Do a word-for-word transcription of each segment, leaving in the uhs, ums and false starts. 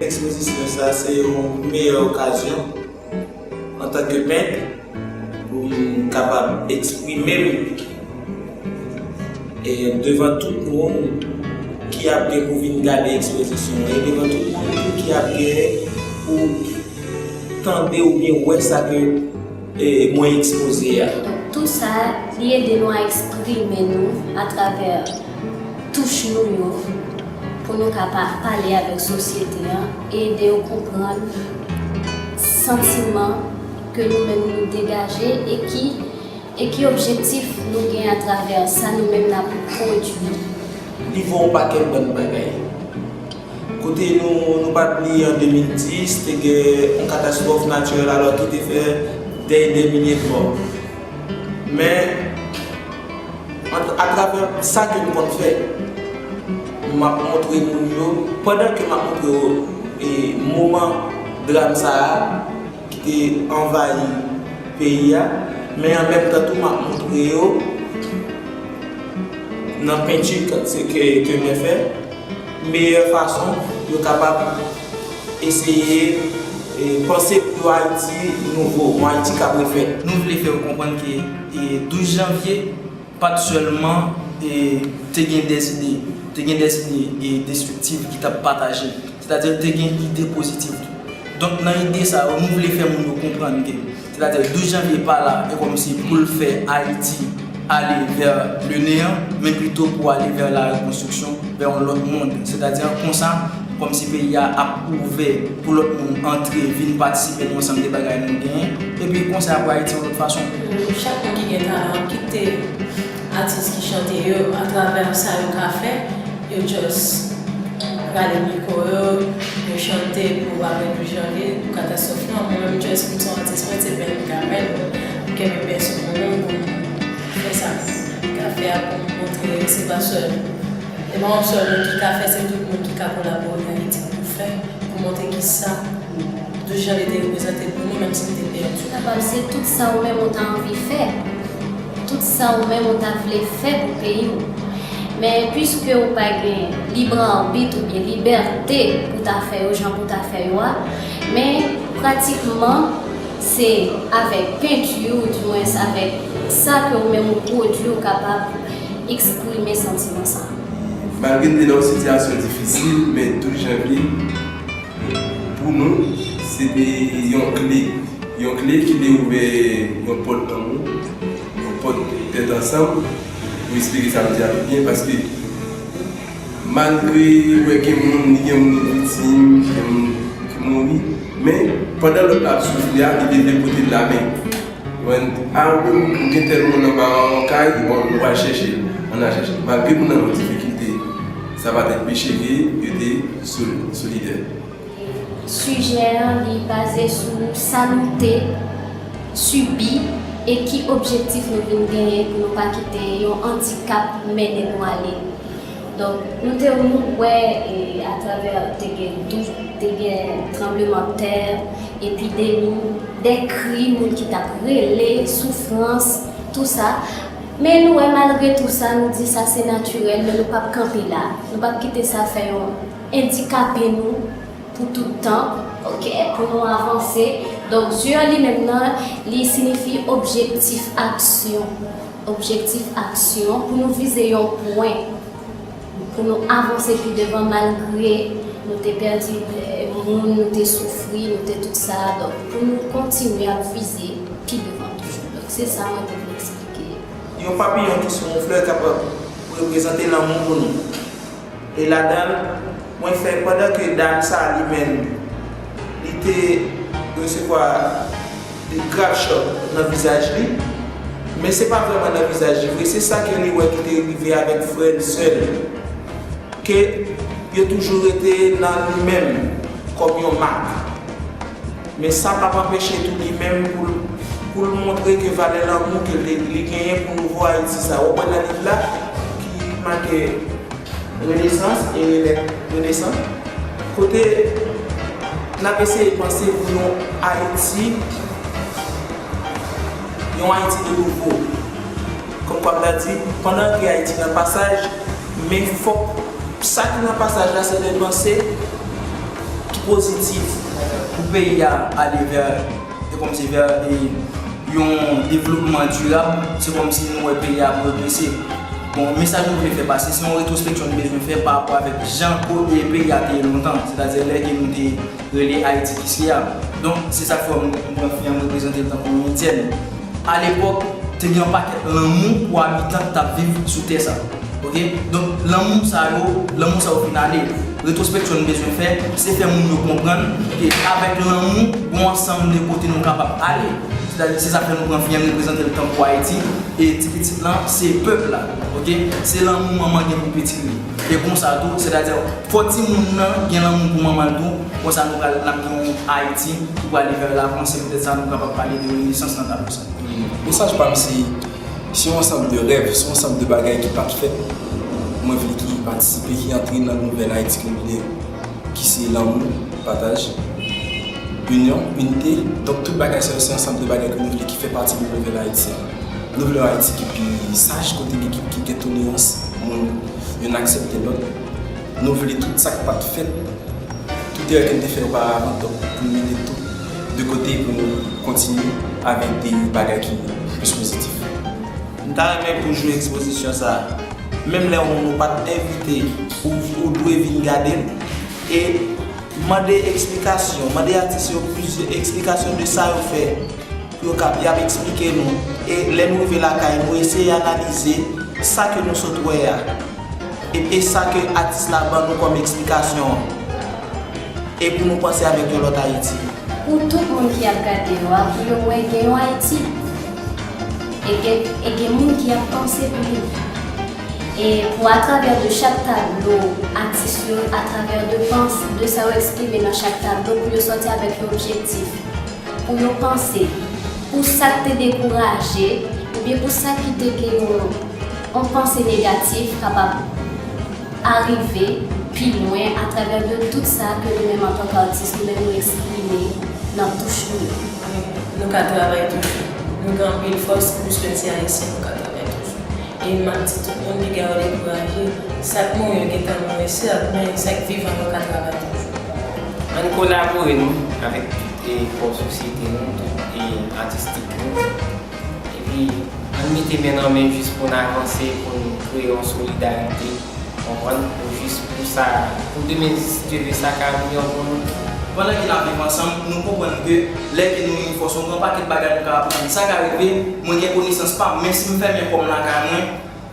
Ekspozisyon sa se yon meyè okazyon antanke pent pou m kapab eksprime m e devan tout moun ki ap gen pou vin gade ekspozisyon an, e devan tout moun tou ki ap gen pou tande oubyen wè sa ke e, mwen ekspoze a. Donk, tou sa, li ede nou a eksprime nou atravè touch nou yo, pou nou ka pa, pale avèk sosyete an, e ede yo konprann santiman ke nou menm nou degaje e ki, e ki objektif nou gen atravè sa nou menm n ap pwodui. Li voye yon pakèt bann bagay. Kote nou, nou pa t bliye an de mil dis, te gen yon katastwòf natirèl alò ki te fè dèy de milye de mò. Men, ant- atravè sa ke m konn fè, m ap montre moun yo, pandan ke m ap montre yo e moman dram sa a, ki te anvayi peyi a, men an menm tan tou m ap montre yo nan penti ke, ke, ke mwen fè, meyè fason yo kapab eseye e, panse pou yon Ayiti nouvo, yon Ayiti k ap refèt. Nou vle fè yo konprann ke e, douz janvye pa t sèlman e, te gen dèzide, te gen dèzide e, destriktiv ki t ap pataje. Sètadi te gen ide pozitif tou. Donk nan ide sa yo, nou vle fè moun yo konprann ke, sètadi douz janvye pa la e kòmsi pou l fè Ayiti ale vè le neyan, men pito pou ale vè la rekonstriksyon, vè yon lòt mond. Sètadi konsa, kòmsi peyi a ap ouvè pou lòt moun antre, vin patisipe nan yon ansanm de bagay nou genyen. Epi konsa pou Ayiti yon lòt fason. Chak moun ki gen talan ap kite atis ki chante yo atravè sa yo ka fè, yo just rale mikwo yo, yo chante pou apre douz janvye, pou katastwòf lan. Mwen menm just m se yon atis, mwen se Ben Kamel, m kenbe pèson mwen menm pou m fè sa m ka fè a, pou m montre se pa sèl, se pa yon sèl moun ki ka fè, se tout moun ki ka kolabore nan Ayiti pou fè, pou montre kisa douz janvye te reprezante pou nou, menm si n te pèdi. Kapab se tout sa ou menm ou ta anvi fè, tout sa ou menm ou ta vle fè pou peyi w. Men piske ou pa gen lib arbit oubyen libète pou ta fè yo jan pou ta fè yo a, men pratikman se avèk penti, dimwens avèk sa ke ou menm ou pwodui, ou kapab eksprime santiman sa a. Malgre n te nan yon sitiyasyon difisil, men douz janvye, pou nou, se te yon kle. Yon kle ki te ouvè yon pòt lanmou, yon pòt tèt ansanm. Mwen espere sa m di a te byen, paske malgre ou wè gen moun, li gen moun ki viktim, gen moun ki mouri, men pandan lòt la ap soufri a, li te vle pote l lamen. Mwen, a, ou gen tèl moun anba yon kay, bon, nou pral chèche l, ann al chèche l. Malgre moun nan nan difikilte, sa pa t enpeche ke yo te soli-, solidè. Sijè an, li baze sou sa nou te sibi e ki objektif nou vin genyen pou nou pa kite yon andikap mennen nou ale. Donk, nou te, nou wè, e, atravè, te gen dou-, te gen tranblemanntè, epidemi, de kri, moun ki t ap rele, soufrans, tou sa. Men nou wè, malgre tou sa, nou di sa se natirèl, men nou p ap kanpe la. Nou p ap kite sa fè yon andikape nou pou tout tan, oke, pou nou avanse. Donk, zye an li menm nan, li siyifi objektif aksyon. Objektif aksyon pou nou vize yon pwen, pou nou avanse pi devan malgre nou te pèdi, eh, moun, nou te soufri, nou te tout sa. Donk, pou nou kontinye ap vize pi devan toujou. Donk, se sa mwen te vle eksplike. Yon papiyon ki se yon flè kapab reprezante lanmou pou nou. E ladan l, mwen fè pandan ke dam sa a li menm, li te resevwa de grav chòk nan vizaj li, men se pa vrèman nan vizaj li vre, se sa ke li wè ki te rive avèk frè l, sè l, ke yo toujou rete nan li menm kòm yon mak. Men sa p ap anpeche tou li menm pou l, pou l montre ke valè lanmou ke li, li genyen pou nouvo Ayiti sa. W ap wè nan liv la, ki make Renesans e Rene-, Renesans, kote n ap eseye panse pou yon Ayiti, yon Ayiti de nouvo. Kòmkwa m ta di, pandan ke Ayiti nan pasaj, men fòk sa ki nan pasaj la se de panse ki pozitif pou peyi a ale vè, e kòmsi vè, e yon devlopman dirab, se kòmsi nou wè peyi a pwogrese. Bon, mesaj nou vle fè pase, se yon retwospeksyon nou bezwen fè pa rapò avèk jan ko-, e peyi a te ye lontan, sètadi lè ke nou te rele Ayiti Kiskeya. Donk, se sa k fè m, m pran fi an, m reprezante l tankou yon endyèn. Alepòk, te gen yon pakèt lanmou pou abitan k t ap viv sou tè sa. Oke? Donk, lanmou sa yo, lanmou sa yo fin ale. Retwospeksyon nou bezwen fè, se fè moun yo konprann ke avèk lanmou, gon ansanm de kote nou kapab ale. Sètadi, se sa k fè nou pran fi an, reprezante l tankou Ayiti, e ti pitit lan, se pèp la. Oke? Se lanmou manman gen pou pitit li. E konsa tou, sètadi, fò timoun nan gen lanmou pou manman l tou, konsa nou pral, n ap gen yon Ayiti ki pral vè lavan, se poutèt sa nou kapab pale de renesans nan tablo sa. Mesaj pa m se, se yon ansanm de rèv, se yon ansanm de bagay ki pa t fèt. Mwen vle ki patisipe, ki antre nan nouvèl Ayiti ke nou vle, ki se lanmou, pataj, inyon, inite. Donk, tout bagay sa yo, se ansanm de bagay ke nou vle ki fè pati de nouvèl Ayiti an. Nou vle yon Ayiti ki pi saj, kote gen, ki, ki gen tolerans, moun youn aksepte lòt. Nou vle tout sa k pa t fèt, tout erè ke n te fè oparavan, donk, pou n mete tout de kote pou nou kontinye avèk de bagay ki plis pozitif. M ta renmen pou jou ekspozisyon sa a, menm lè ou, ou pa t envite, ou, ou dwe vin gade l e mande eksplikasyon, mande atis yo plizyè eksplikasyon de sa yo fè. Yo kab, y ap eksplike nou. E lè nou rive lakay, nou eseye analize sa ke nou sot wè a. E, e sa ke atis la ban nou kòm eksplikasyon an. E pou nou panse avèk yon lòt Ayiti. Pou tout moun ki ap gade yo a, pou yo wè gen yon Ayiti. E gen, e gen moun ki ap panse pou li. E pou atravè de chak tablo, atis yo, atravè de pans, de sa yo eksprime nan chak tablo, pou yo sòti avèk yon objektif. Pou yo panse, pou sa k te dekouraje, oubyen pou sa ki te gen yon, yon panse negatif, kapab arive pi lwen atravè de tout sa ke nou menm antanke atis, nou menm nou eksprime nan touch nou yo. Nou ka travay toujou. Nou gen anpil fòs, plis lè se Ayisyen, nou ka travay toujou. E m ap di tout moun piga yo dekouraje, sa k mouri yo gentan mouri, sèt, men sa k vivan yo ka travay toujou. Ann kolabore nou avèk tout, e, kò sosyete nou, tout, e, atistik nou. Epi, ann mete men nan men jis pou n avanse, pou n kreye yon solidarite, konprann, pou jis pou sa, pou demen, si Dye vle, sa ka vini an pou nou. Pandan ke n ap viv ansanm, nou konprann ke lè ke nou ini fòs, yon gran pakèt bagay nou ka aprann. Sa ka rive, mwen gen konesans pa m, men si m fèmen kò m lakay mwen,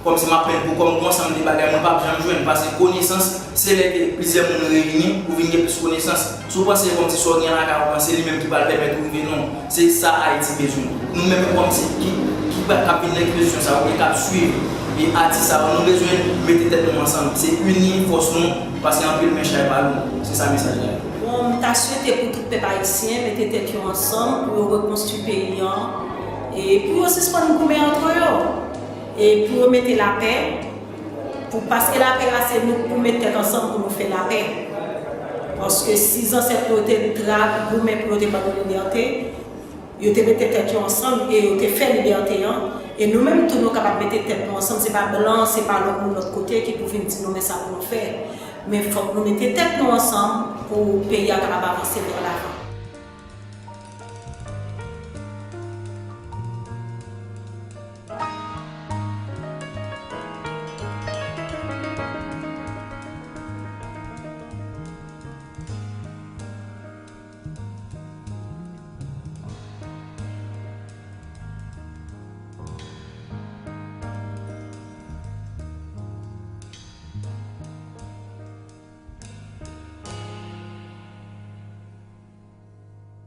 kòmsi m ap plenn pou kò m, gon ansanm de bagay mwen p ap janm jwenn, paske konesans, se lè ke plizyè moun reyini, ou vin gen plis konesans. Si w panse kòmsi sa w gen lakay ou an, se li menm ki pral pèmèt ou rive, non. Se sa Ayiti bezwen. Nou menm kòmsi ki, ki pa, k ap vin nan ekspozisyon sa yo, oubyen k ap swiv, e, atis sa yo, nou bezwen mete tèt nou ansanm. Se ini fòs nou, paske anpil men chay pa lou. Se sa mesaj la ye. Bon, m ta swete pou tout pèp ayisyen mete tèt yo ansanm pou yo rekonstwi peyi an, e pou yo sispann goumen antre yo. E pou yo mete lapè, pou, paske lapè a se nou k pou met tèt ansanm pou nou fè lapè. Paske si zansèt nou yo te tra goumen pou yo te ban nou libète, yo te mete tèt yo ansanm e yo te fè libète an. E nou menm tou nou kapab mete tèt nou ansanm, se pa blan, se pa lòt moun lòt kote ki pou vin di nou men sa pou nou fè. Men fòk nou mete tèt nou ansanm pou peyi a kapab avanse vè lavan.